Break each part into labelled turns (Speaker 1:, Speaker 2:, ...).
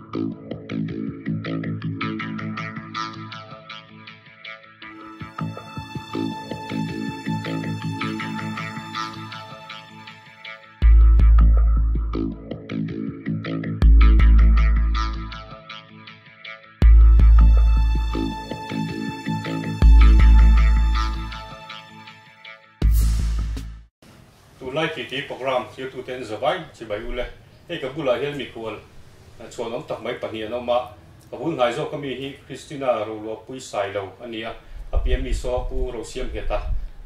Speaker 1: Tunlai titi programme thirtute an zavai chibai ule. Hei ka bulah hian mikhual chhuanawm tak mai pahnih an awm a, ka bul hnai zawk ami hi Christina Roluahpui Sailo a ni a, a pian mi saw Pu Rosiamngheta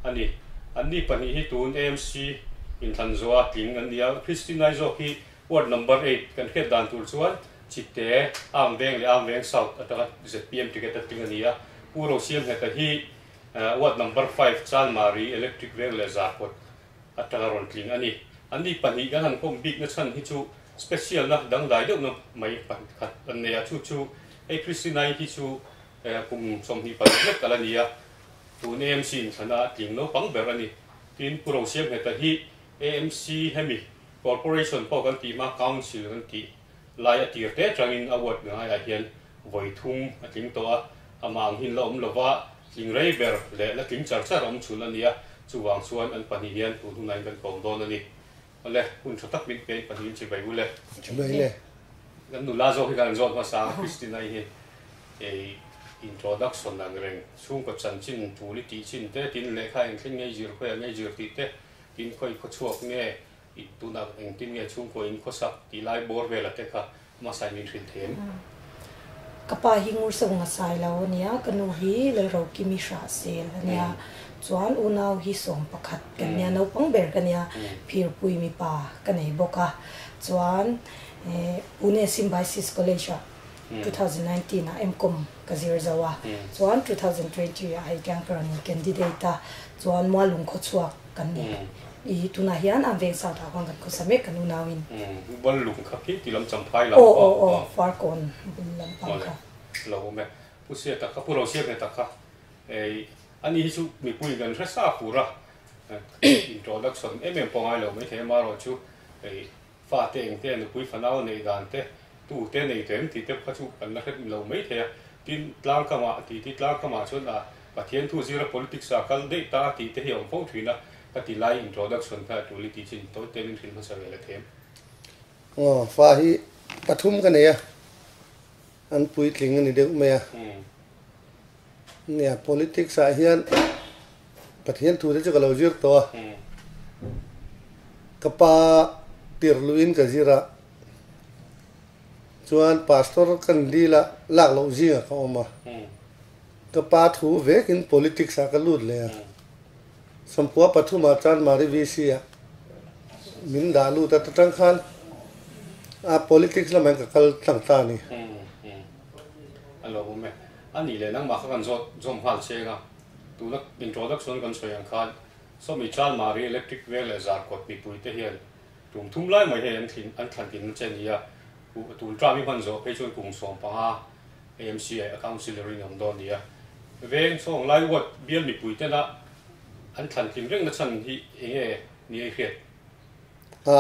Speaker 1: a ni. Anni pahnih hi tun AMC inthlan zawha tling an ni a, Christina-i zawk hi Ward number eight kan hriat dan tur chuan Chite, Amveng leh Amveng South atanga zpm ticket a tling a ni a, Pu Rosiamngheta hi Ward number five Chalmari Electric Veng leh Zarkawt atanga rawn tling a ni. Anni pahnih kan han kawm bikna chhan hi chu special na dangdai deuhna mai pakhat an nei a, chu chu hei Christina-i hi chu kum 26 lek a la ni a, tun AMC inthlana a tling naupang ber a ni. Tin, Pu Rosiamngheta hi AMC hemi Corporation pawh kan tih hma Council kan tih lai a tir te atangin a ward ngaiah hian vawi thum a tling tawh a, amah ang hin la awm lova tling rei ber leh la tling char char awm chhun a ni a, chuvang chuan an pahnih hian tun hunah hian kan kawm dawn a ni. Awle, hun tha tak min pe in pahnihin chibai u le.
Speaker 2: Chibai le.
Speaker 1: Kan nula zawk hi kan han zawt hmasa a, Christina-i hi ei introduction ang reng chhungkaw chanchin tul i tih chin te, tin lehkha engthleng nge i zir khawiah nge i zir tih te, tin khawi khawchhuak nge I tunah engtin nge chhungkaw in khawsak tih lai bawr vela te kha hmasa in min hrilh thei em?
Speaker 3: Ka pa hi Ngursavunga sai lo a nia, ka nu hi Lalrokimi Hrahsel a nia, chuan unau hi 11 kan nia, naupang ber ka nia, phirpui mipa ka nei bawk a, chuan Pune Symbiosis College ah 2019 ah M-Com ka zir zo a, chuan 2020 ah hei tiang ka rawn in candidate a, chuan Mualung khawchhuak kan ni. I tunah hian an veng South ah khuan kan khawsa mek kan unauin.
Speaker 1: Bal lung kha khi ti lam champhai lam
Speaker 3: pawh. Aw aw aw Farkawn bul lam pang kha.
Speaker 1: Lo awm e. Pu Sia tak kha Pu Ro Sia ve tak kha ei ani hi chu mipuiin kan hre sa fur a introduction em em pawh ngai lo maithei amaherawh chu ei Fate engte nupui fanau neih dan te, tu te nei reng tih te kha chu kan la hret lo mai thei a. Tin, tlangkamah tih ti tlangkamah chuan a Pathian thu zira politics ah kal daih ta tih te hi a awm fo thin a, ka ti lai introduction kha a tul i tih chin tawi te min hrilh hmasa ve la them.
Speaker 2: Aw, fa hi pathum ka nei a, an puitling a ni deuh mai a. Nia, politics ah hian Pathian thu te chu ka lo zir tawh a, ka pa tir luhin ka zir a, chuan pastor kan dil a lak loh zingah ka awm a, ka pa thu vekin politics ah ka lut leh a, 93 ah chuan Mari VC ah min dah lut a, ta tang khan a politics lamah hian ka kal tlang ta a ni.
Speaker 1: A lo awm e. A nih leh nangmah kha kan zawt zawm nghal cheng a, tuna introduction kan sawi ang khan sawmi Chalmari electric veng leh Zarkawt mipui te hian tum thum lai mai hei an thlin an thlan tinna che nia, tun term i hman zawh phei chuan kum 15 AMC a councillor in awm dawn nia. Veng sawng lai ward bial mipui tena an thlan tling rengna chhan hi enge ni ei hriat?
Speaker 2: A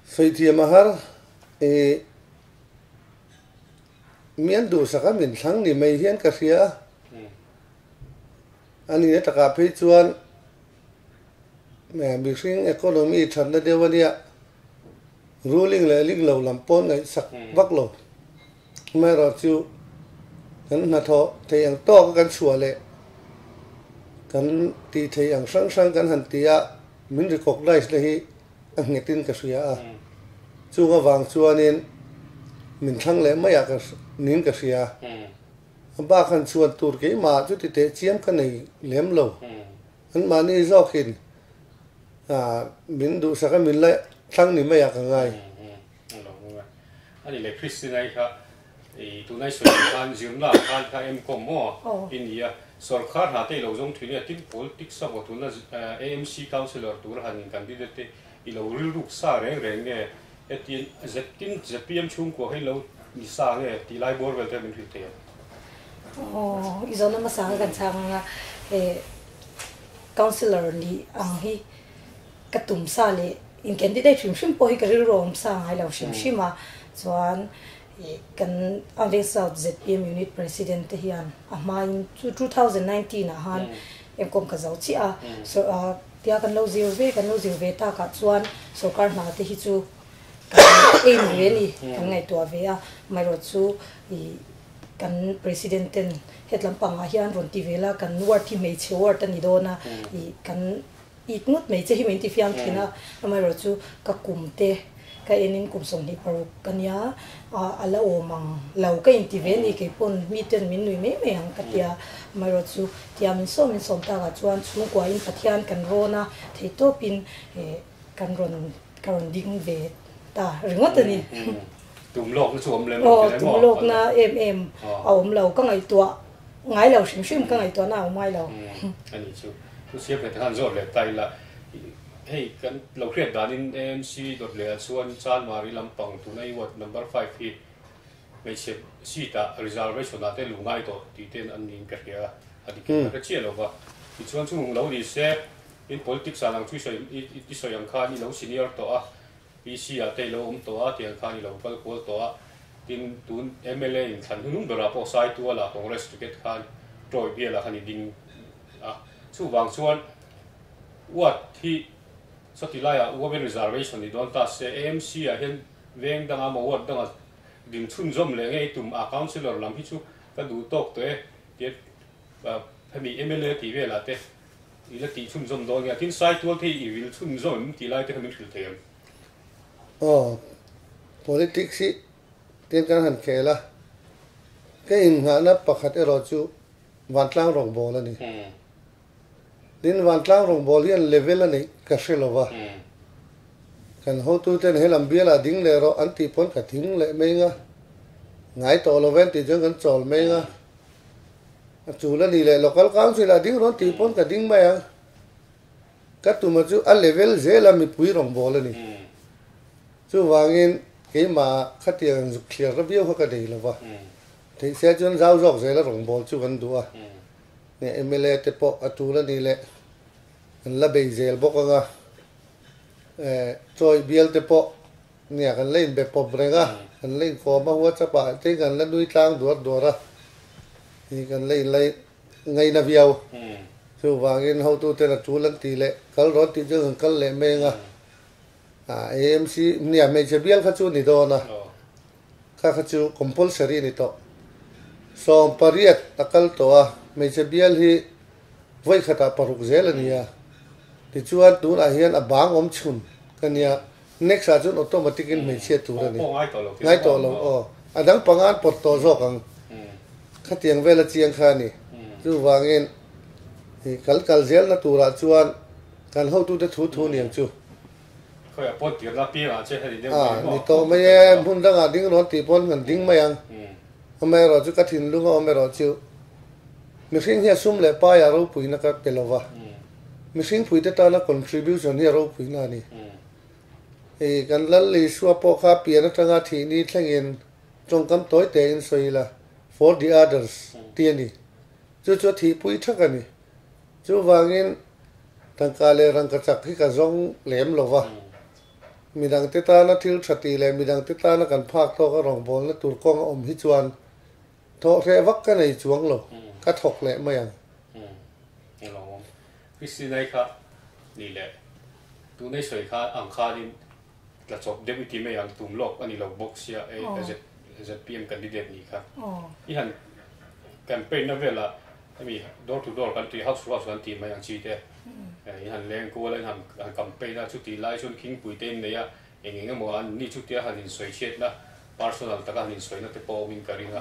Speaker 2: sawi thiam a har e. Mi an duhsak a min thlang ni mai hian ka hria a, a nihna takah phei chuan mihring economy thatna deuh a nia, ruling leh ling lo lam pawh ngaihsak vak lo. Amaherawhchu kan hnathawh theih ang tawka kan chhuah leh kan tih theih ang hrang hrang kan han ti a, min recognize na hi a nghetin ka hria a, chung avang chuanin min thlang leh maiah ka nin ka hria. A bak han chhuan tur keimah chu ti teh chiam ka nei lem lo. Anmahni zawkin min duhsak a min la thlang ni maiah ka ngai.
Speaker 1: A ni le Christina-i kha i tunai sawi ang khan zirna ah khan kha M-Com maw i ni a, sorkar hna te i lo zawng thin a, tin politics a vaw tuna AMC councillor tur a han in candidate te i lo rilruk sa reng reng nge hetiang tin zpm chhungkua hi lo ni sa nge tih lai bawr vel te min hrilh thei ang.
Speaker 3: Aw, i zawhna hmasa kha kan chhang ang a, councillor nih ang hi ka tum sa leh. In candidate hrim hrim pawh hi ka rilru a awm sa ngai lo hrim hrim a, chuan kan Armveng South zpm Unit President te hian a hmain chu 2019 ah khan engkawm ka zo chiah a, sawr tia kan lo zir ve kan lo zir ve takah chuan sorkar hna te hi chu kan aim ve a ni, kan ngaihtuah ve a, amaherawh chu ih kan President ten hetlam pangah hian rawn ti ve la kan ward hi hmeichhe ward a ni dawn a, ih kan It ngawt mai che hi min ti fiam thin a, amaherawh chu ka kum te ka enin kum 26 ka nia, a la awm ang lo ka inti ve ni keipawn mi ten min nui mai mai ang ka tia, amaherawh chu tia min sawm min sawm takah chuan chhungkuain Pathian kan rawn a, theihtawpin kan rawn ka rawn ding ve ta ringawt a ni.
Speaker 1: Tum lawkna chu awm lem lo
Speaker 3: emaw? Tum lawkna em em a awm lo, ka ngaihtuah ngai lo hrim hrim, ka ngaihtuahna a awm ngai lo.
Speaker 1: A nih chu. Chu siam hmeh khan zawt leh ta ila, hei kan lo hriat danin AMC dawt leh ah chuan Chanmari lampang tuna i ward number five hi hmeichhe seat ah reservation ah te luh ngai tawh tih ten an niin ka hria a, a dik in ka hre chiah lo va. Tichuan chung lo ni se, in politics ah lang chu i sawi ang khan i lo senior tawh a, PC ah te i lo awm tawh a, tiang khan i lo kal kual tawh a, tin tun mla in thlan hnung berah pawh Saituala Congress ticket khan Troy bialah khan i ding a, chuvang chuan ward hi sawti laiah women reservation ni dawn ta se AMC ah hian veng danga maw ward danga ding chhunzawm leh ngei tum a councillor lam hi chu ka duh tawk tawh e tia hemi mla tih velah te I la tih chhunzawm dawn nge? Tin, Saitual te hi i vil chhunzawm em tih lai te kha min hrilh thei em?
Speaker 2: Aw, politics hi tin kan han khel a, ka innghahna pakhat erawh chu vantlang rawngbâwl a ni. Tin, vantlang rawngbâwl hian level a neih ka hre lo va, kan hotuten he lam bialah ding leh rawh an tih pawn ka ding leh mai ang a, ngai tawh lo ve an tih chuan kan chawl mai ang a. A chul a ni leh local council ah ding rawn tih pawn ka ding mai ang. Ka tuma chu a level zel a mipui rawngbâwl a ni. Chuvangin keimah khatiang ang zuk thliar ra viau kha ka nei lo va. Theih sia chuan zau zawk zel a rawngbâwl chu kan duh a. Nge mla te pawh a tul a ni leh an la bei zel bawk ang a. Chawi bial te pawh Nia, kan la inbe pawp reng a, kan la inkawm a, WhatsApp ah te kan la nui tlang duar duar a, hi kan la inlai ngaina viau. Chuvangin hotuten a tul an tih leh kal rawn tih chu kan kal leh mai ang a, AMC, nia hmeichhe bial kha chu ni dawn a, kha kha chu compulsory a ni tawh. 18 a kal tawh a, hmeichhe bial hi vawi khatah paruk zel a ni a, tichuan tunah hian a bang awm chhun ka nia. Next ah chuan automatic in hmeichhia tur a ni. Ngai tawh lo aw. A dang panga an pawt tawh zawk ang. Khatiang vel a chiang kha a ni. Chuvangin i kal kal zelna turah chuan kan hotute thu thu niang chu.
Speaker 1: Khawiah pawh tirna piangah che heti deuh mai
Speaker 2: maw? Ni tawh mai e, hmun dangah ding rawn tih pawn kan ding mai ang. Amaherawh chu ka thinlung a awm erawh chu mihring hian sum leh paiah ropuina ka pe lova. Mihring puite tana contribution hi a ropuina a ni. I kan Lal Isua pawh kha pian atanga thih ni thlengin tawngkam tawi tein sawi ila, for the others, ti a ni. Chu chu a thihpui thak a ni. Chuvangin tangka leh rangka chak hi ka zawng lem lo va. Midangte tana thil tha tih leh midangte tana kan phak tawk a rawngbawlna tur kawng a awm hi chuan thawh hreh vak ka nei chuang lo, ka thawk leh mai ang.
Speaker 1: Christina-i kha ni leh tunei sawi kha ang khanin tla chawp deuh i ti mai ang tum lawk a ni lo bawk sia e ZPM candidate ni kha i han campaign na velah hemi door to door kan tih house to house kan tih mai ang chi te i han leng kual a i han campaign a chutih lai chuan khingpui te in nei a eng eng emaw an ni chutia han insawi chhiatna personal taka han insawina te pawh awmin ka ring a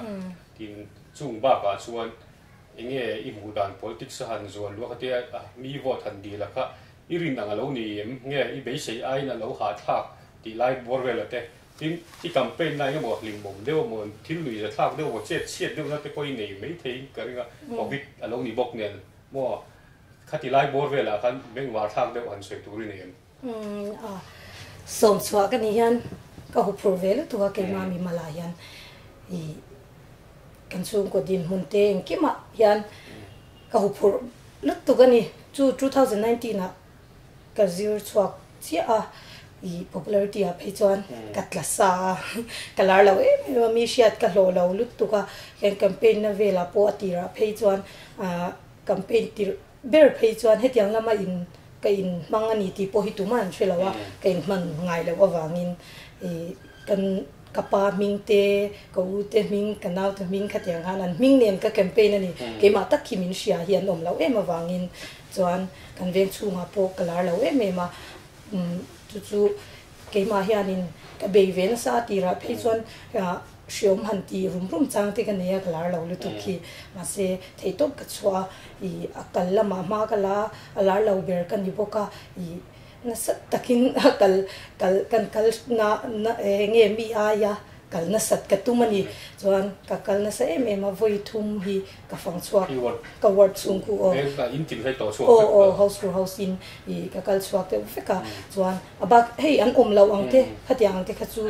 Speaker 1: tin chung bakah chuan Enge i hmuh dan politics a han zual luah kha tia mi vote han dil a kha i rin ang a lo ni em? Nge i beisei aiin a lo hahthlak tih lai bawr vel a te? Tin, i campaign na engemaw hlimawm deuh emaw thil nuih zathlak deuh emaw chet chhiat deuh na te pawh i nei maithei in ka ring a, covid a lo ni bawk nen maw khati lai bawr velah khan bengvar thlak deuh han sawi tur i nei em?
Speaker 3: Umm a sawm chhuah ka nih hian ka huphurh ve lutuk a keimah mimalah hian i Kan chhungkaw dinhmun te engkimah hian ka huphurh lutuk a ni. Chu 2019 ah ka zir chhuak chiah a, I popularity ah phei chuan ka tla sa a, ka lar lo em em a, mi hriat ka hlawh lo lutuk a, hian campaign na velah pawh a tirah phei chuan ah campaign tirh ber phei chuan hetiang lama in ka in hmang a ni tih pawh hi tumah an hre lo a, ka in hman ngai loh avangin i kan ka pa hming te, ka u te hming, ka nau te hming khatiang khan an hming nen ka campaign a ni, keimah tak hi min hria hi an awm loh em avangin chuan kan veng chhungah pawh ka lar lo em em a. Chu chu keimah hianin ka bei ve nasa a tirah phei chuan hriawm han tih rum rum chang te ka nei a, ka lar lo lutuk hi. Mahse theihtawp ka chhuah a, ih a kal lamah hma ka la a, a lar lo ber ka ni bawk a, ih nasa takin a kal kal kan kal na na eng nge mi aia kal nasat ka tum a ni. Chuan ka kal nasa em em a, vawi thum hi ka fang chhuak ka ward chhung khu aw. Aw aw house to house in i ka kal chhuak deuh vek a, chuan a bak hei an awm loh ang te khatiang ang te kha chu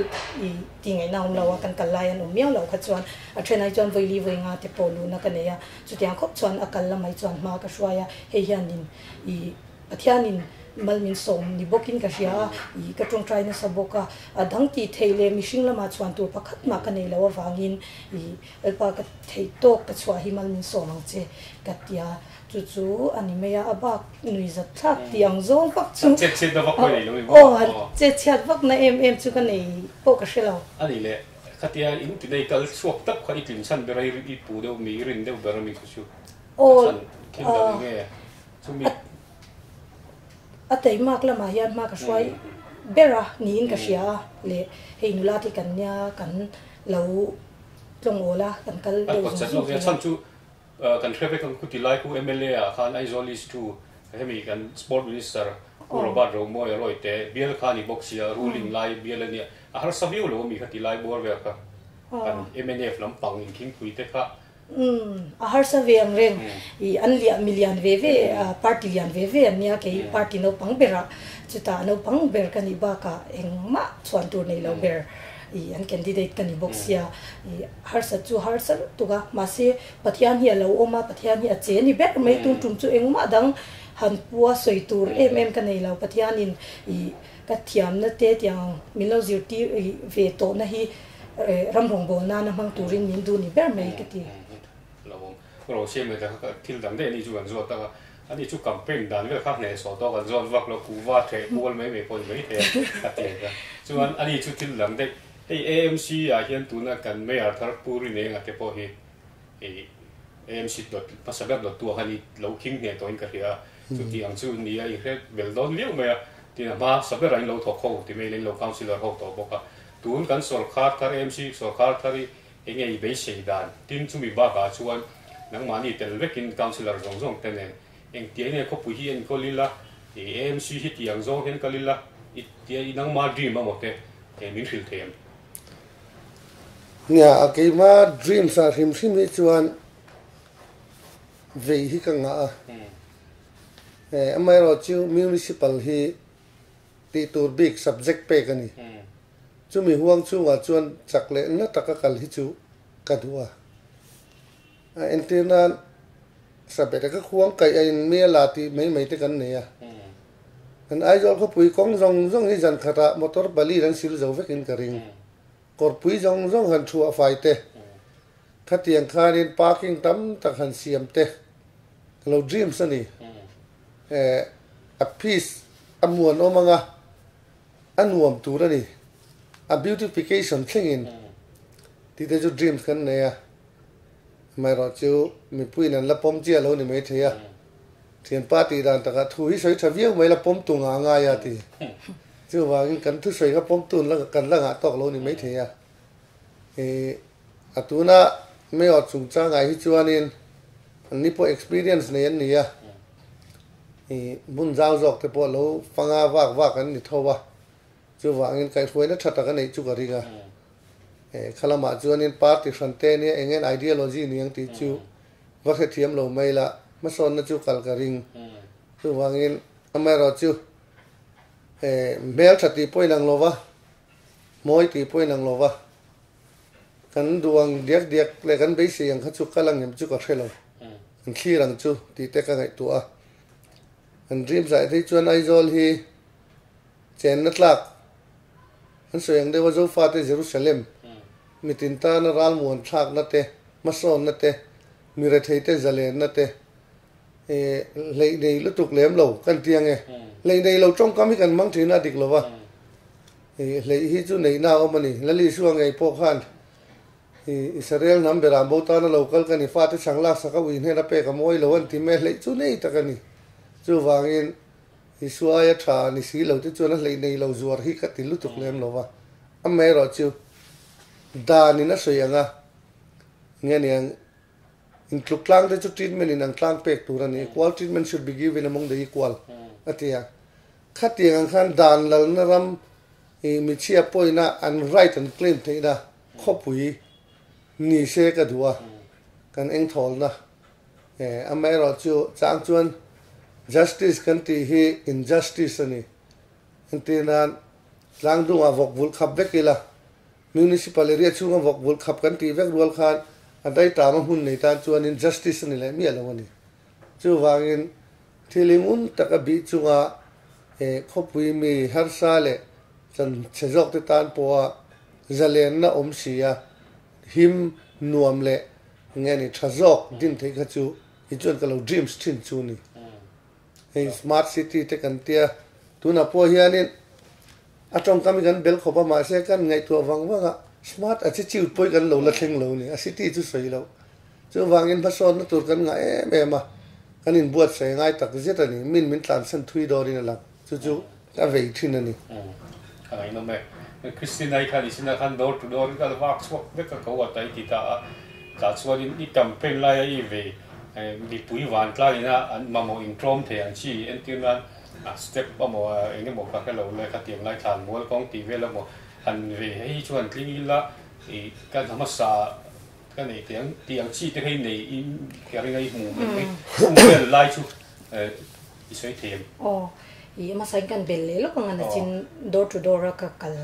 Speaker 3: i ti ngaihna awm lo a, kan kal lai an awm miau loh kha chuan a then ai chuan vawi li vawi nga te pawh luhna ka nei a, chutiang khawp chuan a kal lamai chuan hma ka hruai a, hei hianin i Pathianin mal min sawm ni bawkin ka hria a, i ka tawngtai nasa bawk a, a dang tih theih leh mihring lamah chhuan tur pakhat mah ka nei loh avangin i Lalpa ka theih tawk ka chhuah hi mal min sawm ang che ka ti a, chu chu a ni mai a, a bak nui zat thlak tih ang zawng vak chu
Speaker 1: Han chet chhiatna vak pawh i nei lo i maw?
Speaker 3: Aw, han chet chhiat vakna em em chu ka nei pawh ka hre lo.
Speaker 1: A nih leh, khatia in ti nei kal chhuak tak kha i tlin chhan ber a, i pu deuh mi, i rin deuh ber a mi chu chu a chhan thil dang eng nge? Chumi.
Speaker 3: A teimak lamah hian hma ka hruai ber a niin ka hria a, leh hei nula te kan nia kan lo tlawng awl a, kan kal deuh zung zung
Speaker 1: thei a. Chhan chu kan hre vek ang ku ti lai khu mla ah khan Aizawl East 2 hemi kan Sport Minister Pu Robert Romawia Rawite bial kha a ni bawk sia, ruling lai bial a nia, a harsa viau lo ami kha ti lai bawr vel kha kan mnf lampang inkhingpui te kha.
Speaker 3: Umm a harsa ve ang reng i an liah mi lian ve ve party lian ve ve an nia kei party naupang berah chutah naupang ber ka nih bakah engmah chhuan tur nei lo ber i an candidate ka ni bawk sia i harsat chu harsa lutuk a mahse Pathian hi a lo awm a Pathian hi a che ni ber mai tun tum chu engmah dang han pua sawi tur em em ka nei lo Pathianin i ka thiamna te tiang min lo zirtir ve tawhna hi Ram rawngbâwl nâna hmang tûrin min duh ni ber mai ka ti.
Speaker 1: Lo awm. Ro siam leh tak thil dang daih a ni chu kan zawt tak a, ani chu campaign dan vel kha hnehsawh tawh kan zawt vak lo, kuhva theh kual mai mai pawh ni mai thei a ti a. Chuan ani chu thil dang daih, hei AMC ah hian tuna kan Mayor thar Pu Rinenga te pawh hi AMC dawt hmasa ber dawttu ah khan i lo khing hneh tawhin ka hria a, chuti ang chu nia i hre bel dawn viau mai a, tin a hmasa berah in lo thawk ho ti mai in lo councillor ho tawh bawk a. Tun kan sawrkhar thar MC sawrkhar thar hi eng nge i beisei dan? Tin chumi bakah chuan nangmahni tel vekin councillor zawng zawng te nen engtia nge khawpui hi enkawl ila, i AMC hi tih ang zawng hian kal ila, i tia i nangma dream amaw te min hrilh thei em?
Speaker 2: Nia, a keima dreams ah hrim hrim hi chuan vei hi ka ngah a. Amaherawhchu municipal hi Tih tur bik subject pek a ni. Chumi huang chhungah chuan chak leh na taka kal hi chu ka duh a. A entir nan Sabet ka khuang kaih a in mi a la tih mai mai te kan nei a. Kan Aizawl khawpui kawng zawng zawng hi zan khatah motor pali an sil zo vekin ka ring. Kawrpui zawng zawng han thuah fai te, khatiang khanin parking tam tak han siam te ka lo dreams a ni. A peace a muan awm anga a nuam tur a ni. A beautification thlengin tih te chu dreams kan nei a, amaherawhchu mipuiin an la pawm chiah lo ni maithei a. Thianpa tih dan takah thu hi sawi tha viau mai la pawm tu ngah ngai a ti. Chuvangin kan thusawi kha pawm tun la kan la ngah tawk lo ni maithei a. I a tuna Mayor chungchangah hi chuanin an ni pawh experience nei an ni a. I hmun zau zawk te pawh lo fanga vak vak an ni tho a. Chuvangin kaihhruaina tha tak a neih chu ka ring a. Khalamah chuanin party hran te nia eng nge ideology ni ang tih chu Va hrethiam lo mai la, hmasawnna chu kal ka ring. Chuvangin amaherawhchu hmeltha tih pawh inang lo va, mawi tih pawh inang lo va, kan duh ang diak diak leh kan beisei ang kha chu kal ang em chu ka hre lo. Kan thlir ang chu tih te ka ngaihtuah a. Kan dream zai phei chuan Aizawl hi chenna tlak. An sawi ang deuh a Zofate Jerusalem mitin tana ralmuan thlakna te, hmasawnna te, mi retheite zalenna te hleih nei lutuk lem lo kan ti ang e. Hleih nei lo tawngkam hi kan hmang thin a dik lo va, hleih hi chu neihna a awm a ni. Lalisua ngei pawh khan Israel hnam berah bo tana lo kal ka ni, fate chhang laksak a ui hnena pek a mawi lo an ti mai a, hleih chu nei tak a ni. Chuvangin Isua aia tha ni si lo te chuan a hleih nei lo zuar hi ka ti lutuk lem lo va, amaherawhchu danin a sawi ang a, nge niang intluk tlang te chu treatment in ang tlang pek tur a ni, equal treatment should be given among the equal a ti a, khatiang ang khan dan lalna ram i michhia pawina an right an claim theihna khawpui ni se ka duh a, kan engthawlna Amaherawhchu chang chuan justice kan tih hi injustice a ni. Entir nan tlangdungah vawk vul khap vek ila, municipal area chhunga vawk vul khap kan tih vek rual khan a daitama hmun nei tan chuanin justice a ni leh miah lo a ni. Chuvangin thil i ngun taka bih chunga khawpui mi harsa leh chanchhe zawkte tan pawha zalenna awm si a, him nuam leh nge ni tha zawk din theih kha chu i chuan ka lo dreams thin chu ni. Hei smart city te kan tia tunah pawh hianin a tawngkam hi kan bel khawp a mahse kan ngaihtuah vang vang a smart attitude pawh hi kan lo la thleng lo ni a city chu sawi loh. Chuvangin hmasawnna tur kan ngah em em a kan inbuatsaih ngai tak zet a ni min min tlansan thui dawrin a lang chu chu Ka vei thin a ni.
Speaker 1: Ka ngaihnawm e. Christina i khan i sinah khan door to door in kal vak chhuak vek a ko a ta i ti ta a. Tah chuanin i campaign laia i vei mipui vantlang ina an mamawh intlawm thei ang chi entir nan step emaw eng emaw ka hre lo le khatiang lai thlan mual kawng tih vel emaw han vei hei hi chuan tling ila i ka hmasa ka nei teh ang tih ang chi te kha i nei in ka ring a i hmu mai mai hmu vel lai chu i sawi thei em?
Speaker 3: Aw, i hmasa in kan bel leh lawk ang a nachin door to door a ka kal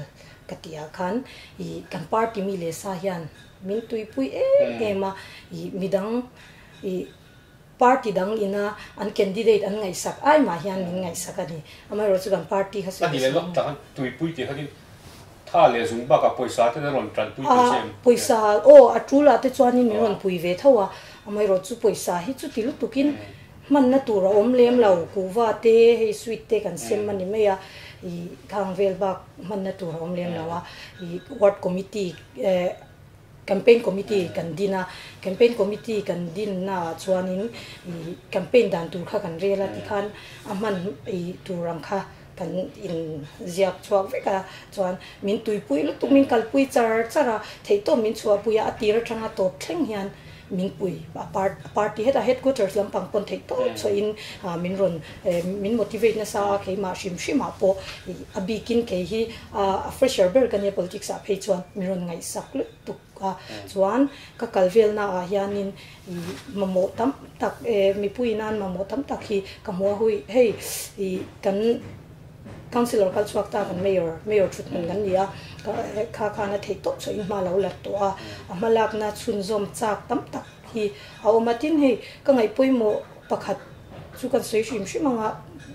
Speaker 3: ka tih ah khan i kan party mi leh sa hian min tuipui em em a, i midang i party dang ina an candidate an ngaihsak ai mah hian min ngaihsak a ni. Amaherawhchu kan party kha
Speaker 1: sawi A ni leh lawk tak a, tuipui tih khatin tha leh zung bakah pawisa te rawn tanpui tur che em?
Speaker 3: Pawisa aw a tul ah te chuanin min rawn pui ve tho a, amaherawhchu pawisa hi chuti lutukin Hmanna tur a awm lem lo, kuhva te hei sweet te kan sem a ni mai a, i khang vel bak hmanna tur a awm lem lo a, i ward committee eh campaign committee kan din a, campaign committee kan din na ah chuanin i campaign dan tur kha kan rel a tikhan a hman i tur ang kha kan in ziak chhuak vek a, chuan min tuipui lutuk min kalpui char char a, theihtawp min chhuahpui a, a tir atanga tawp thleng hian min pui a party hetah headquarters lampang pawn theih tawp chhuahin min rawn min motivate nasa a keimah hrim hrimah pawh a bikin kei hi a fresher ber ka nia politics ah phei chuan min rawn ngaihsak lutuk a chuan ka kal velna ah hianin mamawh tam tak mipui nan mamawh tam tak hi ka hmu a hui hei kan Councillor kal chhuak ta kan Mayor, Mayor thut hmun kan ni a, kha khan a theih tawp chhuah in hma lo la tawh a, a hma lakna chhunzawm chak tam tak hi a awm a, tin hei ka ngaih pawimawh pakhat chu kan sawi hrim hrim ang a,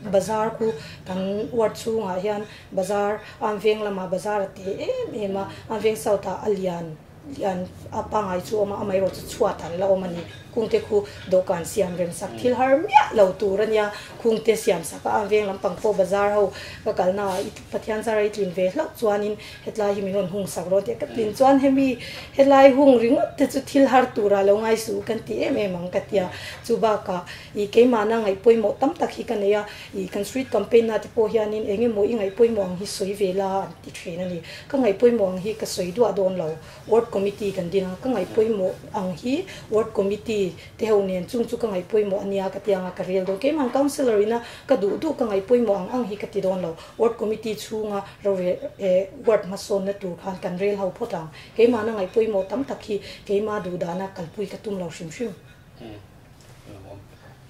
Speaker 3: bazar khu kan ward chhungah hian bazar Am Veng lamah bazar a te em em a, Am Veng South ah a lian. Lian a pangai chu awm a, amaherawh chu chhuat an la awm a ni. Khungte khu dawhkan siam rem sak thil har miah lo tur a nia. Khungte siam sak a, a veng lampang pawh bazar ho ka kalna ah i Pathian zara i tlin ve hlauh chuanin hetlai hi min rawn hung sak rawh tia ka tlin chuan hemi helai hung ringawt te chu thil har turah lo ngai suh kan ti em em ang ka tia. Chu bakah i keimahna ngaih pawimawh tam tak hi ka nei a, i kan street campaign na te pawh hianin eng emaw i ngaih pawimawh ang hi sawi ve la an ti thin a ni. Ka ngaih pawimawh ang hi ka sawi duah dawn lo. Ward Committee kan din a, ka ngaih pawimawh ang hi Ward Committee te ho nen chung chu ka ngaih pawimawh a nia ka ti ang a, ka rel dawn. Keimah ang Councillor ina ka duh duh ka ngaih pawimawh ang ang hi ka ti dawn lo. Ward Committee chhunga rorel eh ward hmasawnna tur khan kan rel ho phawt ang. Keimahna ngaih pawimawh tam tak hi keimah duh dana kalpui ka tum lo hrim hrim.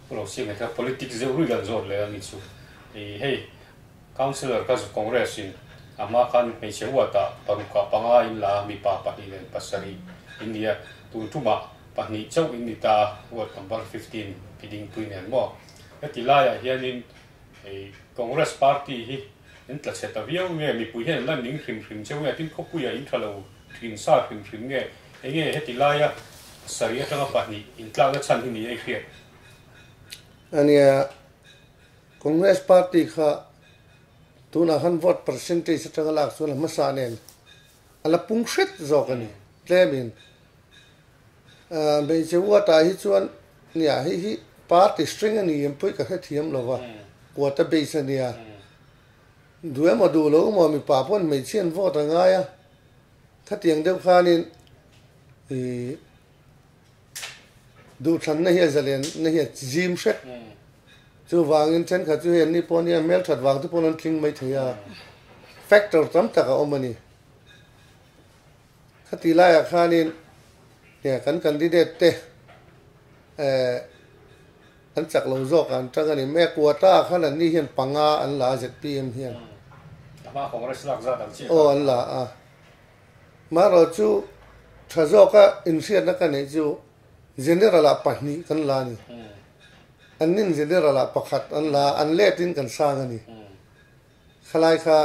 Speaker 1: Pu lo siam hekha politics deuh rui kan zawt leh a ni chu. Hei Councillor ka zu Congress in a hma khan hmeichhe uatah parukah panga in la a, mipa pahnih leh pasarih in ni a, tun tumah pahnih chauh in ni ta a, ward number 15 pi dingpui nen maw? Heti laiah hianin hei Congress party hi. In tla chhe ta viau nge, mipui hian an la ning hrim hrim cheu nge, tin khawpuia in tha lo thin sa hrim hrim nge, enge heti laia sarih atanga pahnih intlakna chhan hi ni ei hriat?
Speaker 2: Ania, Congress party kha tunah khan vote percentage atanga lak chuan a hmasa nen a la pung hret zawk a ni, tlemin. Hmeichhe uatah hi chuan nia hei hi party string a ni em pawh hi ka hrethiam lo va, quota base a nia. Duh emaw duh lo emaw mipa pawn hmeichhia an vote a ngai a, khatiang deuh khanin ih duhthlanna hi a zalenna hi a zim hret. Chuvangin thenkhat chu hei an ni pawh nia hmelthat vang te pawn an tling mai thei a, factor tam tak a awm a ni. Khati laiah khanin nia kan candidate te eh an chak lo zawk an tang a ni. Me quota ah khan an ni hian panga an la a zpm hian.
Speaker 1: A hma Congress lak zat ang chiah
Speaker 2: kha. Aw an la a. Marawh chu tha zawka inhriatna ka neih chu General ah pahnih kan la a ni. An nin General ah pakhat an la a, an letin kan sang a ni. Khalai kha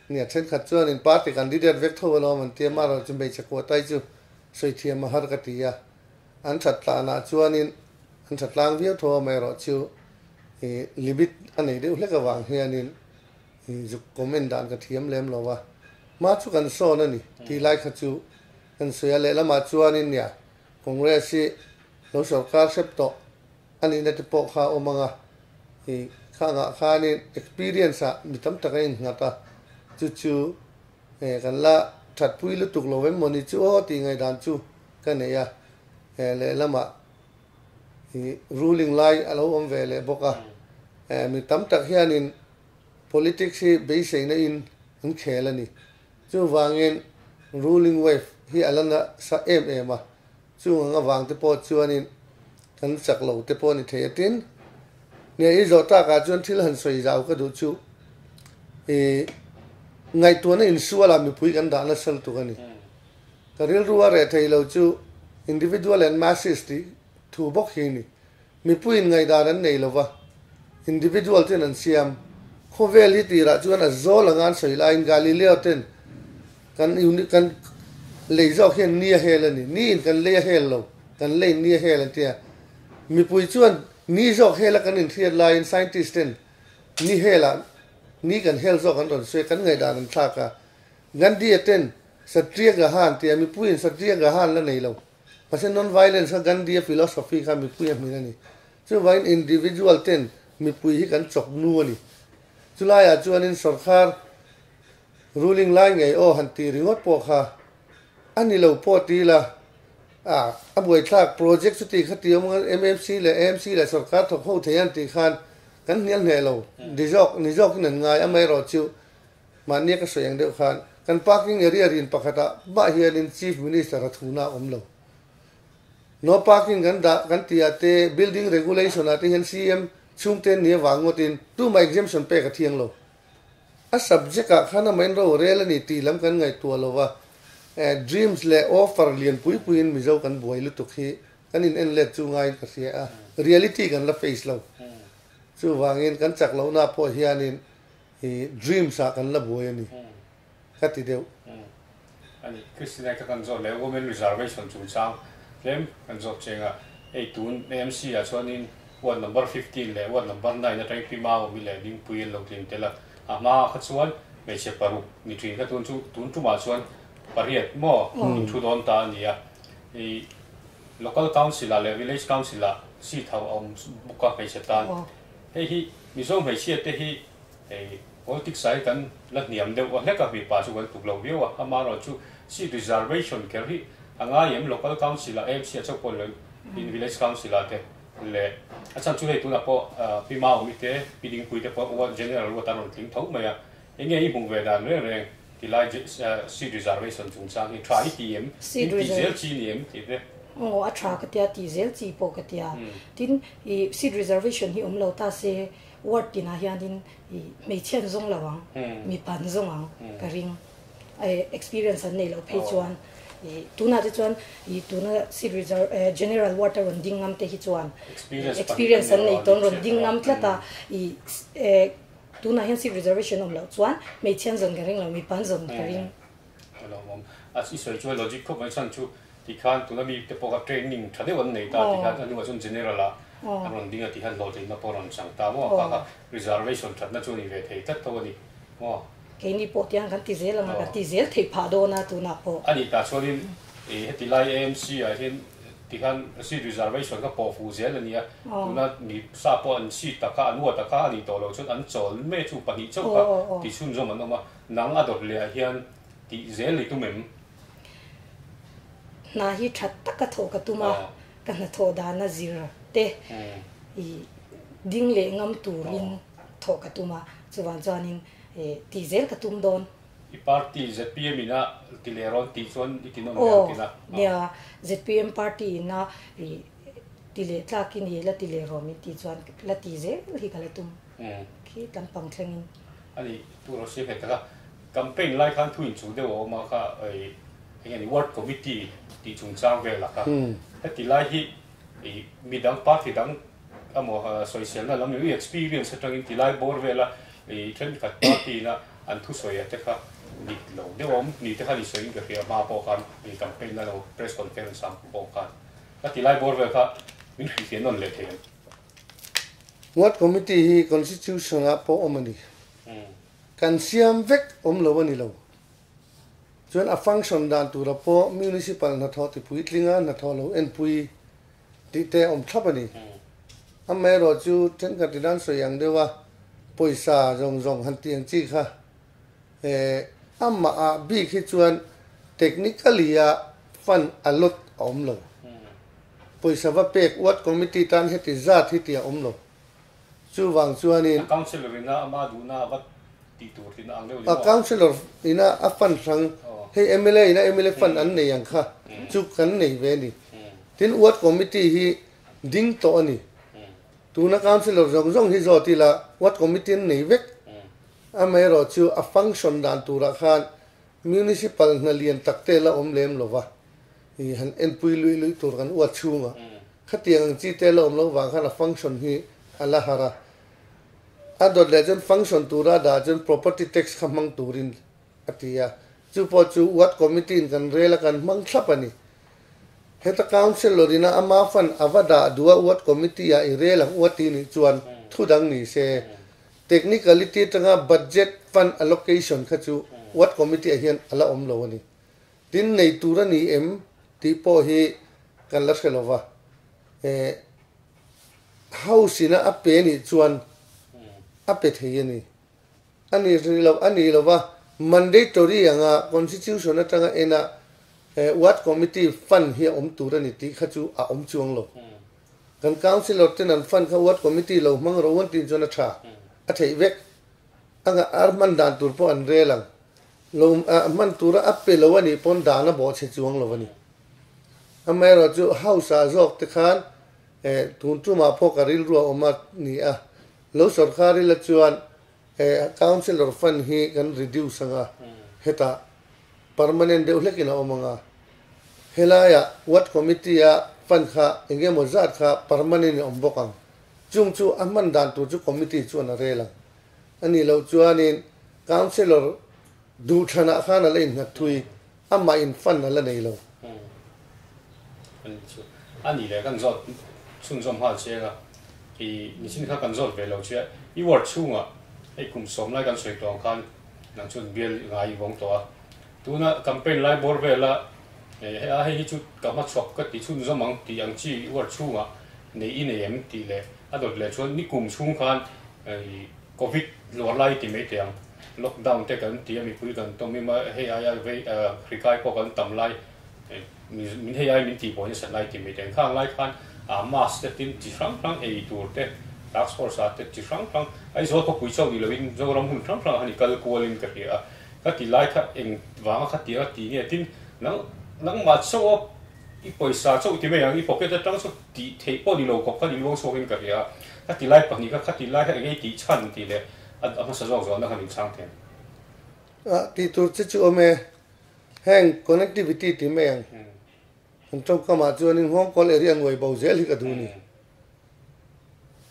Speaker 2: nia thenkhat chuanin party candidate vek tho alawm an ti a, marawh chu hmeichhe kuahtai chu sawi thiam a har ka ti a, an that tlanah chuanin an tha tlang viau tho amaherawh chu ih limit a nei deuh hlek avang hianin ih zuk comment dan ka thiam lem lo a, hma chu kan sawn a ni tih lai kha chu kan sawi a, lehlamah chuanin nia Congress hi lo sorkar hrep tawh A nihna te pawh kha a awm ang a, i khangah khanin experience ah mi tam tak a innghat a, chu chu e kan la thatpui lutuk lo em mawni chu aw tih ngaihdan chu ka nei a, e lehlamah i ruling lai a lo awm ve leh bawk a, e mi tam tak hianin politics hi beiseina in an khel a ni, chuvangin ruling wave hi a la nasa em em a. Chung ang avang te pawh chuanin kan chak lo te pawh a ni thei a tin, nia i zawh takah chuan thil han sawi zau ka duh chu i ngaihtuahna insualah mipui kan dah nasa lutuk a ni. Ka rilru a reh thei lo chu individual and masses tih thu bawk hi a ni. Mipuiin ngaihdan an nei lo va, individual ten an siam. Khawvel hi tirah chuan a zawl anga an sawi laiin Galileo ten kan uni kan lei zawk hian ni a hel a ni, ni in kan lei a hel lo, kan leiin ni a hel an ti a. Mipui chuan ni zawk hel a kan inhriat laiin scientist ten ni helah ni kan hel zawk an rawn sawi a, kan ngaihdan an thlak a. Gandhi-a ten Satyagraha an ti a, mipuiin Satyagraha an la nei lo. Mahse non-violence kha Gandhi-a philosophy kha mipui a hmin a ni. Chuvangin individual ten mipui hi kan chawk nu a ni. Chulaiah chuanin sorkar ruling lai ngei aw han tih ringawt pawh kha a ni lo pawh ti ila a a buaithlak project chuti kha ti awm ang MMC leh AMC leh sorkar thawk ho thei an tih khan kan hnial hneh lo ni zawk ni zawkin an ngai amaherawh chu Mahnia ka sawi ang deuh khan kan parking area rin pakhatah mah hianin Chief Minister a thuna a awm lo. No parking kan dah kan tih ah te, building regulation ah te hian CM chhungte ni avang ngawtin tumah exemption pek a thiang lo. A subject ah khan amahin ro rel a ni tih lam kan ngaihtuah lo va, dreams leh offer lian pui puiin Mizo kan buai lutuk hi kan in en let chu ngaiin ka hria a, reality kan la face lo. Chuvangin kan chak lohna pawh hianin I dreams ah kan la buai a ni ka ti deuh.
Speaker 1: A ni, Christina kha kan zawt leh women reservation chungchang tlem kan zawt cheng a, hei tun AMC ah chuanin ward number 15 leh ward number 9 atangin Pi Maawmi leh Dingpui an lo tling tel a, a hma kha chuan hmeichhe paruk ni thin kha tun chu tun tumah chuan pariat maw inthu dawn ta a ni a, i local council ah leh village council ah seat ho a awm bawk a hmeichhe tan. Hei hi Mizo hmeichhia te hi hei politics ah hi kan la hniam deuh a hlek a, mipa chu kan tuk lo viau a, amaherawh chu seat reservation kher hi a ngai em local council ah AMC ah chauh pawh ni lo in village council ah te leh a chhan chu hei tunah pawh Pi Maumi te Pi Dingpui te pawh general ruat an rawn tling tho mai a, enge i hmuh ve dan reng reng tilai seat reservation chungchang hi tha i ti em, in tih zel chi ni em tih te.
Speaker 3: Aw a tha ka tia tih zel chi pawh ka tia tin I seat reservation hi awm lo ta se ward tinah hianin i hmeichhia an zawng lo ang, mipa an zawng ang ka ring. Experience an neih loh phei chuan i tunah te chuan i tuna seat reserve general ward a rawn ding ngam te hi chuan experience an nei tawh an rawn ding ngam tlat a i. Tunah hian seat reservation awm loh chuan hmeichhia an zawn ka ring lo, mipa an zawn ka ring.
Speaker 1: A lo awm. A i sawi chuan logic khawp mai chhan chu tikhan tuna mi te pawh kha training tha deuh an nei ta tikhan a hnuah chuan general ah an rawn ding a tikhan hlawhtlinna pawh a rawn chang ta maw kha kha reservation thatna chu a ni ve thei tlat tho a ni maw.
Speaker 3: Keini pawh tiang kan ti zel ang a, kan ti zel theih phah dawn a tunah pawh.
Speaker 1: A nih tah chuanin heti lai AMC ah hian tikhan seat reservation kha pawh fuh zel a ni a, tuna mi sa pawh an seat taka an uat taka a nih tawh loh chuan an chawl mek chu pahnih chauh kha ti chhunzawm an awm a. Nang a dawt leh ah hian tih zel i tum em?
Speaker 3: Hna hi that taka thawh ka tum a, ka hnathawh dana zir te i ding leh ngam turin thawh ka tum a, chuvang chuanin tih zel ka tum dawn.
Speaker 1: I party zpm ina ti leh rawn tih chuan i ti nawn leh ang tina?
Speaker 3: Aw, nia, zpm party ina i ti leh tlakin i la ti leh rawh min tih chuan la ti zel hi ka la tum. Khi tlampang thlengin.
Speaker 1: A ni, tu rawh si hmet taka campaign lai khan thu inchuh deuh a awm a kha eng nge ni ward committee tih chungchang vel a kha. Heti lai hi ih midang party dang emaw sawiselna lam i experience atangin ti lai bawr vela ih thenkhat party ina an thusawi a te kha dik lo deuh a awm ni te khan i sawiin ka hria hma pawh khan ih campaign na lo press conference ang pawh khan ka ti lai bawr vel kha min hrilhfiah nawn leh thei ang.
Speaker 2: Ward Committee hi Constitution ah pawh awm a ni. Kan siam vek awm lo a ni lo. Chuan a function dan tura pawh Municipal hnathawh ti puitlinga hnathawh lo enpui tih te a awm thlap a ni. Amaherawh chu thenkhat in an sawi ang deuh a, pawisa zawng zawng han tih ang chi kha amah ah bik hi chuan technically a fund allot a awm lo. Pawisa va pek Ward Committee tan heti zat hi tih a awm lo. Chuvang chuanin.
Speaker 1: A Councillor ina ama duhna a va tih tur tihna ang deuh ni maw?
Speaker 2: A Councillor ina a fund hrang, hei mla ina mla fund an nei ang kha chu kan nei ve a ni. Tin, Ward Committee hi ding tawh a ni. Tuna Councillor zawng zawng hi zawt ila Ward Committee an nei vek. Amaherawh chu a function dan turah khan Municipal hna lian tak te la awm lem lova. I han enpui luih luih tur kan uat chhunga khatiang ang chi te la awm loh vang khan a function hi a la har a. A dawt leh chuan function tura dah chuan property tax kha hmang turin a ti a. Chu pawh chu ward committee in kan rel a kan hmang thlap a ni. Heta councillor ina ama fund a va dah duh a ward committee ah i rel ang uat ti nih chuan thu dang ni se. Technicality atanga budget fund allocation kha chu ward committee ah hian a la awm lo a ni. Tin, nei tur a ni em tih pawh hi kan la hre lo va. Eh, house ina a pe nih chuan a pe thei a ni. A ni ri lo, a ni lo va, mandatory anga constitution atanga ena eh, ward committee fund hi a awm tur a ni tih kha chu a awm chuang lo. Kan councillor ten an fund kha ward committee lo hmang ro an tih chuan a tha, a theih vek. Anga ar hman dan tur pawh an rel ang. Lo hman tura a pe lo a nih pawn dan a bawh chhe chuang lo a ni. Amaherawh chu house ah zawk te khan tun tumah pawh ka rilru a awm a ni a, lo sawrkar ila chuan councillor fund hi kan reduce ang a, hetah permanent deuh hlekin a awm ang a, helaiah ward committee a fund kha eng emaw zat kha permanent in a awm bawk ang. Chung chu a hman dan tur chu committee chuan a rel ang. A nih loh chuanin Councillor duhthlanah khan a la innghat thui, amah in fund a la nei lo.
Speaker 1: A nih leh kan zawt chhunzawm nghal chiang a, i nichin kha kan zawt ve lo che a, i ward chhungah hei kum sawm lai kan sawi tawh ang khan nang chuan bial ngai i vawng tawh a, tuna campaign lai bawr vela hei a hei hi chu ka hmachhuak ka ti chhunzawm ang tih ang chi i ward chhungah nei i nei em tih leh a dawt leh chuan ni kum chhung khan Covid luar lai ti mai teh ang, lockdown te kan ti a, mipui kan tawm em a, hei aia vei hrikai pawh kan tam lai, min hei ai min tihbuai nasat lai ti mai teh ang. Khang lai khan mask te tin chi hrang hrang ei tur te, task force ah te chi hrang hrang, Aizawl khawpui chauh ni lovin Zoram hun hrang hrangah khan i kal kualin ka hria a, ka ti lai kha eng vanga kha tia ti nge tin nang nangmah chauh a I pawisa chauh ti mai ang, i pocket atang chu tih theih pawh ni lo khawp khan i luang chhuakin ka hria a, ka ti lai pahnih kha, khati lai kha engei tih chhan tih leh a hmasa zawk zawhna khan inchhang thei ang.
Speaker 2: Ah, tih tur che chu awm e, heng connectivity ti mai ang, kan tawngkamah chuanin nghawngkawl area nuai bo zel hi ka duh ni.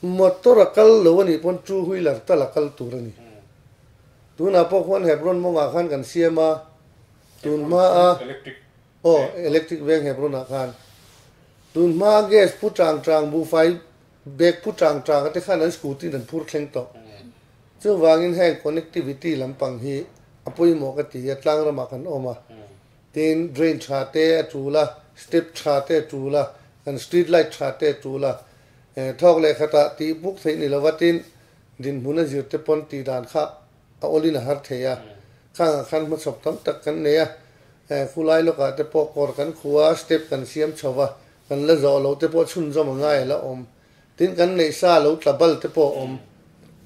Speaker 2: Motor a kal lo a nih pawn two wheeler tal a kal tur a ni. Tunah pawh khuan Hebron mawngah khan kan siam a, tun hma a aw electric veng Hebron ah khan tun hma a gas pu tang tang buhfai bag pu tang tang a te khan an scooty in an phur thleng tawh. Chuvangin heng connectivity lampang hi a pawimawh ka ti a, tlang ramah kan awm a. Tin, drain tha te a tul a, step tha te a tul a, kan street light tha te a tul a, thawk leh khatah tih buk theih ni lova tin, dinhmun a zir te pawn tih dan kha a awlin a har thei a, khangah khan hmachhawp tam tak kan nei a, khulai lawkah te pawh kawr kan khu a, step kan siam chho va, kan la zawh loh te pawh chhunzawm a ngai a la awm. Tin, kan neih sa lo tla bal te pawh a awm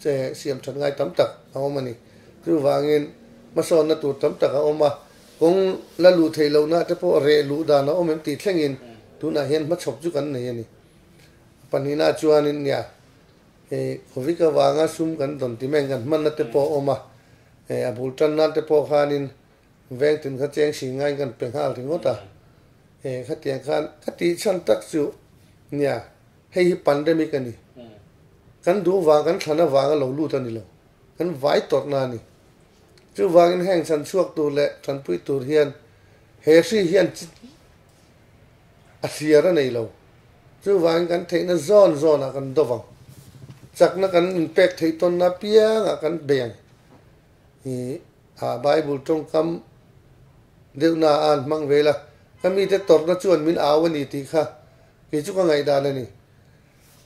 Speaker 2: che siam that ngai tam tak a awm a ni. Chuvangin hmasawnna tur tam tak a awm a, kawng la luh theih lohna te pawh reh luh dan a awm em tih thlengin tunah hian hmachhawp chu kan nei a ni. Pahnihna chuanin nia, hei Covid avanga sum kan dawn ti mai kan hmanna te pawh a awm a, a bul tan nan te pawh khanin veng tin kha cheng si ngaiin kan pe nghal ringawt a, khatiang khan ka tih chhan tak chu nia, Hei hi pandemic a ni. Kan duh vang, kan thlan avanga lo lut a ni lo. Kan vai tawrhna a ni. Chuvangin heng chhan chhuak tur leh tanpui tur hian he hri hian a hliar a nei lo. Chuvangin kan theihna zawn zawnah kan do vang. Chakna kan inpek theih tawnna apiangah kan bei ang. I a Bible tawngkam deuhna a an hmang vel a, ka mite tawrhna chuan min au a ni tih kha Kei chu ka ngaihdan a ni.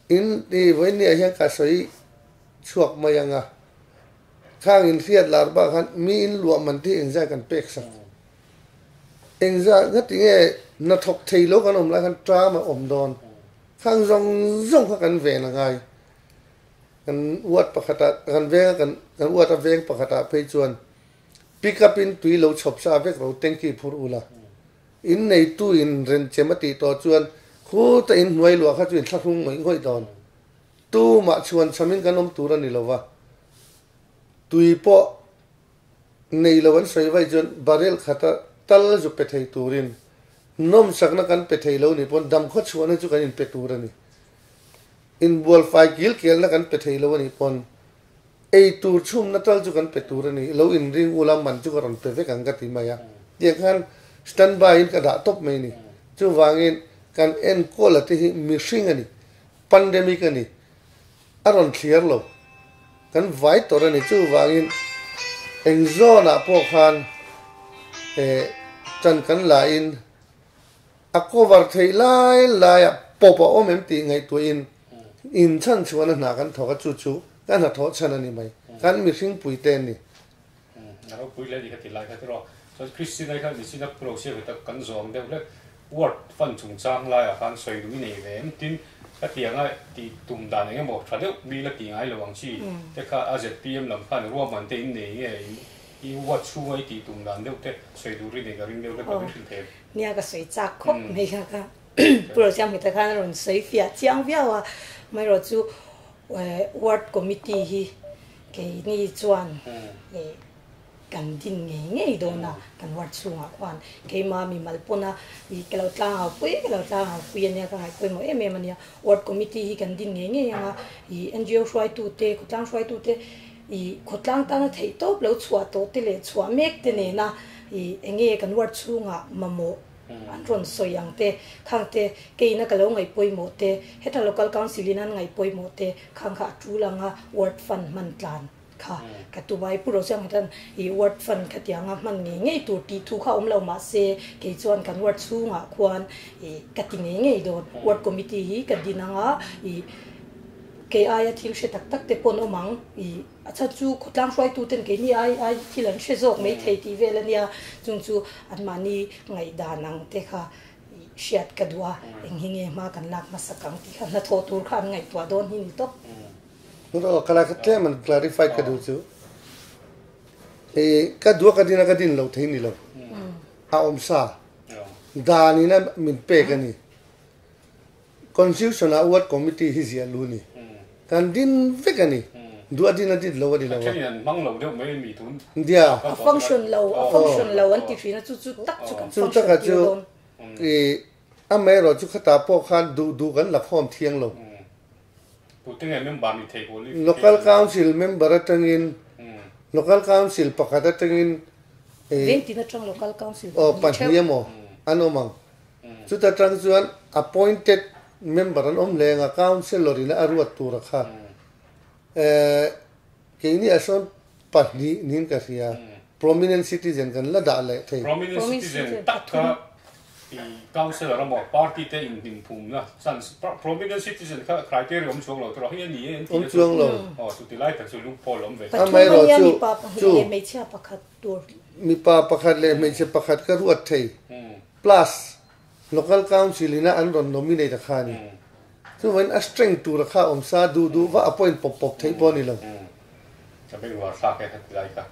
Speaker 2: In i vawiinniah hian ka sawi chhuak mai ang a, khang in hriat lar bak khan mi in luah man te hi engzah kan pek sak? Engzah nga ti nge hnathawk thei lo kan awm lai khan ṭam a awm dawn? Khang zawng zawng kha kan ven a ngai. Kan uat pakhatah kan venga kan kan uat a veng pakhatah phei chuan pick up in tui lo chhawp sa vek ro tanky phur ula. In neitu in renchem a tih tawh chuan khuta in hnuai luah kha chu in thlahrung ngawih ngawih dawn. Tumah chhuan chhamin kan awm tur a ni lo va. Tui pawh nei lo an sawi vaih chuan barrel khata tal zu pe thei turin nawmsakna kan pe thei lo nih pawn damkhaw chhuahna chu kan inpe tur a ni. Inbual fai kil kelna kan pe thei lo a nih pawn ei tur chhumna tal chu kan pe tur a ni, lo inring ula man chu ka rawn pe vek ang ka ti mai a, tiang khan stand by in ka dah tawp mai a ni. Chuvangin kan enkawl a te hi mihring a ni, pandemic a ni, a rawn thliar lo, kan vai tawrh a ni. Chuvangin eng zawnah pawh khan eh tan kan la in a cover theih lai laiah pawp a awm em tih ngaihtuahin in chhan chhuahna hna kan thawk a, chu chu ka hna thawh chhan a ni mai, kan mihring pui te an ni.
Speaker 1: A ropui hle a ni ka ti lai kha tiraw. Chuan Christina kha nichina pu lo siam tak kan zawng deuh hlek ward fund chungchang laiah khan sawi duh i nei ve em tin ka ti anga tih tum dan eng emaw tha deuh mi la ti ngai lo ang chi te kha a zpm lam khan ruahman te in nei nge i ward chhunga i tih tum dan deuh te sawi duh ri nei ka ring deuh hlek ka min hrilh thei em.
Speaker 3: Nia ka sawi chak khawp mai kha ka Pu Rosiamhmita khan a rawn sawi fiah chiang viau a, amaherawhchu Ward Committee hi keini chuan kan din ngei ngei dawn a, kan ward chhungah khuan keimah mimal pawna ih ka lo tlang au pui ka lo tlang au pui ania ka ngaihpawimawh em em ania, Ward Committee hi kan din ngei ngei ang a, ih NGO hruaitute khawtlang hruaitute ih khawtlang tana theih tawp lo chhuah tawh te leh chhuah mek te nena ih eng nge kan ward chhungah mamawh an rawn sawi ang te, khang te keina ka lo ngaih pawimawh te, heta local council in an ngaih pawimawh te khang kha a tul anga ward fund hman tlan kha ka tu bai pu Rosiang hian ih ward fund khatianga hman ngei ngei tur tih thu kha awm lo mahse kei chuan kan ward chhungah khuan ih ka ti ngei ngei dawn ward committee hi ka din anga ih Kei aia thil hre tak tak te pawn awm ang i a chhan chu khawtlang hruaitu ten keini ai ai thil an hre zawk mai thei tih vel a nia, chung chu anmahni ngaihdan ang te kha i hriat ka duh a, eng hi nge hma kan lak hmasak ang tih kha hnathawh tur kha an ngaihtuah dawn hi ni tawp.
Speaker 2: Ro ka la kha tlem an clarify ka duh chu i ka duh a ka din a ka din lo thei ni lo a awm sa dan in a min pek a ni. Constitution ah Ward Committee hi ziah lu ni. Kan din vek a ni. Duh a din a dit lo a ni lo a.
Speaker 1: A thenin an hmang lo deuh mai mi tun.
Speaker 2: Dia.
Speaker 3: A function lo, a function lo an ti thin a, chu chu tak chu kan function tir dawn.
Speaker 2: Chu taka chu i amaherawh chu khatah pawh khan duh duh kan la khawm thiang lo.
Speaker 1: Tute nge member ni thei qualification?
Speaker 2: Local Council member atangin, Local Council pakhat atangin
Speaker 3: Vengtin atang Local Council
Speaker 2: aw pahnih emaw an awm ang. Chuta tang chuan appointed member an awm hle ang a, Councillor in a ruat tur a kha. Keini ah sawn pahnih niin ka hria. Prominent citizen kan la dah leh thei.
Speaker 1: Prominent citizen tak kha i councillor emaw party te inhlimphumna chance prominent citizen kha criteria awm chuang lo tur a hei a ni e an tih na chu aw chuti lai tak chu lungpawl a awm ve
Speaker 3: thei. Pathum a nia mipa pahnih leh hmeichhia pakhat tur.
Speaker 2: Mipa pakhat leh hmeichhe pakhat ka ruat thei plus local council ina an rawn nominate a kha a ni. Chuvangin a strength tur a kha awm sa duh duh va appoint pawp pawp theih pawh a ni lo.
Speaker 1: Ka bengvar thlak e heti lai kha.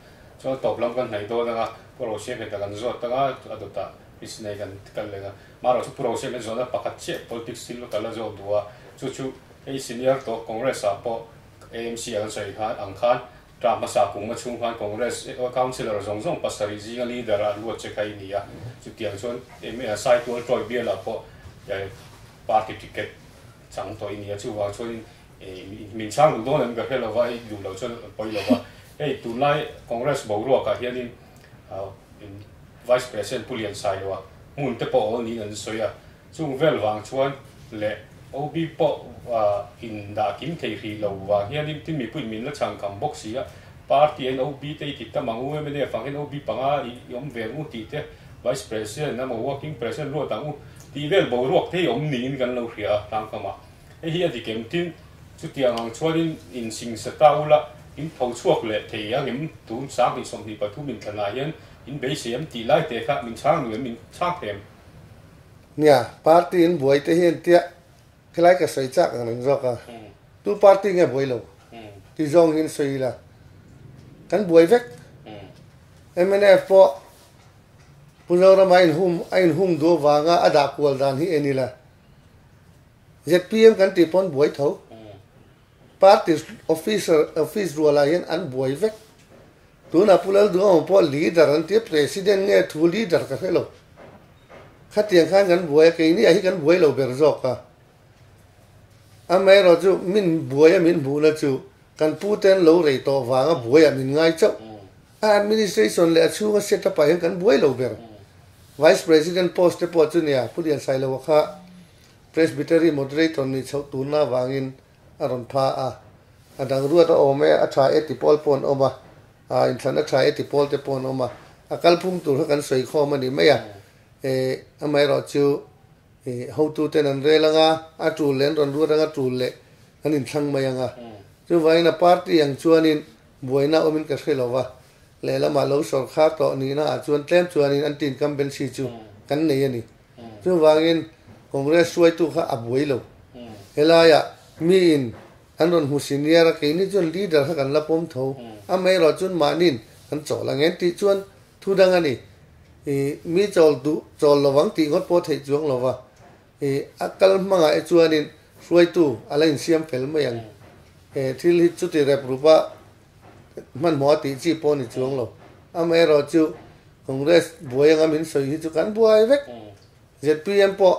Speaker 1: Chuan tawp lam kan hnaih dawn anga Pu Rosiam heta kan zawt anga a dawtah Missionary kan kal leh anga marawh chu Pu Rosiam hian zawhna pakhat chiah politics thil ka la zawt duh a, chu chu hei senior tawh Congress ah pawh AMC ah kan sawi khan ang khan Tah hmasa kum a chhung khan Congress Councillor zawng zawng pasarih zinga leader a luat che kha i ni a, chutiang chuan Saitual Tawi bialah pawh party ticket chang tawh i ni a, chuvang chuanin min chhang duh dawn em ka hre lo va, i duh loh chuan pawi lo va. Hei tunlai Congress boruakah hianin Vice President Pu Liansailoa hmun te pawh awl niin an sawi a, Chung vel vang chuan leh OB pawh in dah kim thei hrih lo vang hianin tin mipuiin min la chhang kham bawk si a, party an OB te i ti tam ang u, mnf ang hian OB panga i awm ve ang u tih te, Vice President emaw Working President ruat ang u tih vel boruak te hi awm niin kan lo hria a tlangkamah. Hei hi a dik em? Tin, chutiang ang chuanin in singsa ta ula, in tho chhuak leh thei ang em? Tun 2023 inthlanah hian in beisei em tih lai te kha min chhang duh em? Min chhang thei em?
Speaker 2: Nia, party in buai te hian tia khilai ka sawi chak ang reng zawk a, tu party nge buai lo ti zawng hian sawi ila kan buai vek. Mnf pawh Pu Zorama a inhum a inhung duh avanga a dah kual dan hi en ila, zpm kan tih pawn buai tho. Party officer office rualah hian an buai vek. Tunah Pu Lalduhawma pawh leader an ti a, President nge thu leader ka hre lo. Khatiang khan kan buai a, keini ah hi kan buai lo ber zawk a. Amaherawh chu min buai a min hmuhna chu kan pu te an lo rei tawh vanga buai ah min ngai chauh. A administration leh a chhunga set up ah hian kan buai lo ber. Vice President post te pawh chu nia, Pu Liansailoa kha Presbytery Moderator nih chhoh turna avangin a rawn pha a, a dang ruat a awm e, a tha e ti pawl pawh an awm a, a inthlan a tha e ti pawl te pawh an awm a, a kalphung tur kha kan sawi khawm a ni mai a, e amaherawh chu e hotu ten an rel ang a, a tul leh an rawn ruat ang a, tul leh an inthlang mai ang a, chuvangin a party ang chuanin buaina awmin ka hre lo va, lehlamah lo sawrkhar tawh nihna ah chuan tlem chuanin anti incumbency chu kan nei a ni. Chuvangin Congress hruaitu kha a buai lo. Helaiah miin an rawn hmu senior a, keini chuan leader kha kan la pawm tho. Amaherawh chuan mahniin kan chawl ang em tih chuan thu dang a ni. Ih, mi chawl duh chawl lovang tih ngawt pawh theih chuang lo va. Ih, a kal hmangah e chuanin hruaitu a la insiam fel mai ang. He thil hi chuti rep rupa hmanhmawh a tih chi pawh a ni chuang lo. Amaherawh chu Congress buai anga min sawi hi chu kan buai vek. Zpm pawh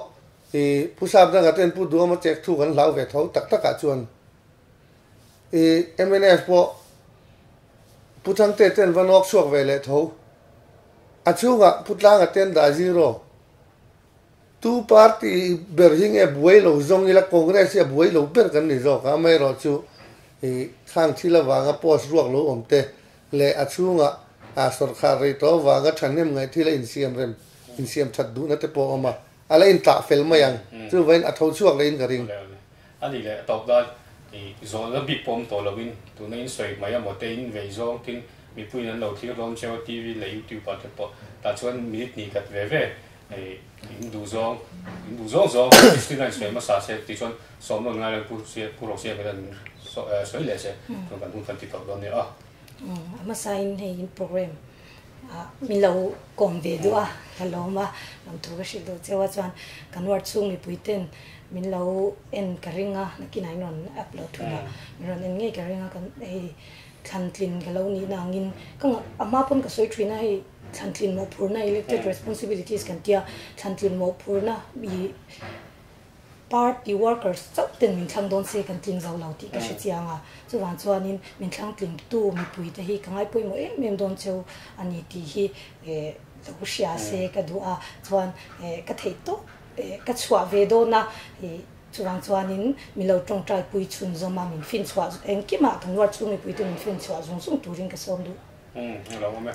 Speaker 2: i Pu Sapdanga ten Pu Duhawma chek thu kan hlau ve tho tak takah chuan i mnf pawh Pu Thangte ten va nawk chhuak ve leh tho. A chhungah Pu Tlanga ten dah zero. Tu party ber hi nge buai lo zawng ila Congress hi a buai lo ber kan ni zawk a, amaherawh chu i khang thil avanga post ruak lo awm te leh a chhungah a sawrkhar rei tawh avanga thahnem ngaih thil a insiam rem, insiam that duhna te pawh a awm a, a la intah fel mai ang, chuvangin a tho chhuak leh in ka ring.
Speaker 1: A ni leh tawp dan i zawhna bik pawh awm tawh lovin tuna in sawi mai emaw te in vei zawng tin mipuiin an lo thlir dawn cheu a TV leh YouTube ah te pawh tah chuan minute hnih khat ve ve Hei in duh zawng, in duh zawng zawng Christina in sawi hmasa se tih chuan sawm nawn ngai lo Pu Pu Rosia hian min sawi leh se chuan kan hun kan ti tawh dawn nia.
Speaker 3: A hmasa in hei in program ah min lo kawm ve duh a, ka lawm a, lawmthu ka hrilh duh cheu a chuan kan ward chhung mipui ten min lo en ka ring a, nakinah in rawn upload thun a, min rawn en ngei ka ring a, kan hei thlantlin ka lo nihna angin ka a hma pawn ka sawi thin a hei Thlantlin mawhphurna, elected responsibilities kan tia, thlantlin mawhphurna i Party workers chauh ten min thlang dawn se kan tling zo lo tih ka hre chiang a, chuvang chuanin min thlang tlingtu mipui te hi ka ngai pawimawh em em dawn cheu a ni tih hi lo hria se ka duh a, chuan ka theih tawp ka chhuah ve dawn a, chuvang chuanin min lo tawngtai pui chhun zawm a, min finchhuah engkimah kan ward chhung mipui te min finchhuah zung zung turin ka sawm duh.
Speaker 1: Umm a lo awm e,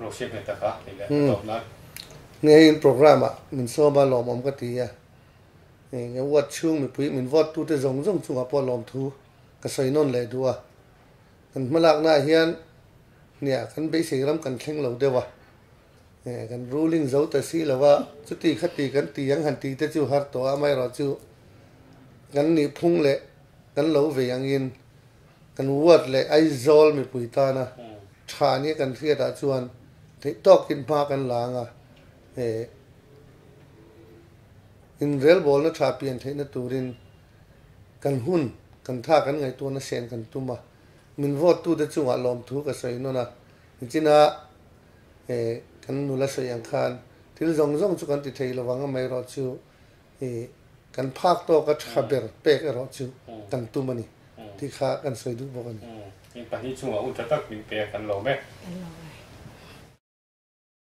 Speaker 1: ro hriat ngei tak a tih leh ka tawp nan.
Speaker 2: Nge hei in program ah min sawm a lawmawm ka ti a, Nge ward chhung mipui min vote tute zawng zawng chungah pawh lawmthu ka sawi nawn leh duh a. Kan hmalakna ah hian hniah kan beisei ram kan thleng lo deuh a, kan ruling zo ta si lo a, chuti khati kan ti ang han tih te chu har tawh a, amaherawhchu kan nihphung leh kan lo vei angin Kan ward leh Aizawl mipui tana tha nia kan hriatah chuan theih tawkin hma kan la ang a, he inrelbawlna tha pian theihna turin kan hun, kan tha kan ngaihtuahna sen kan tum a, min vote tute chungah lawmthu ka sawi nawn a, nichina he kan nula sawi ang khan thil zawng zawng chu kan ti thei lovang amaherawhchu I kan phak tawka tha ber pek erawh chu kan tum a ni tih kha kan sawi duh bawk a ni.
Speaker 1: In pahnih chungah hun tha tak min pe a kan lawm e.
Speaker 3: Kan lawm e.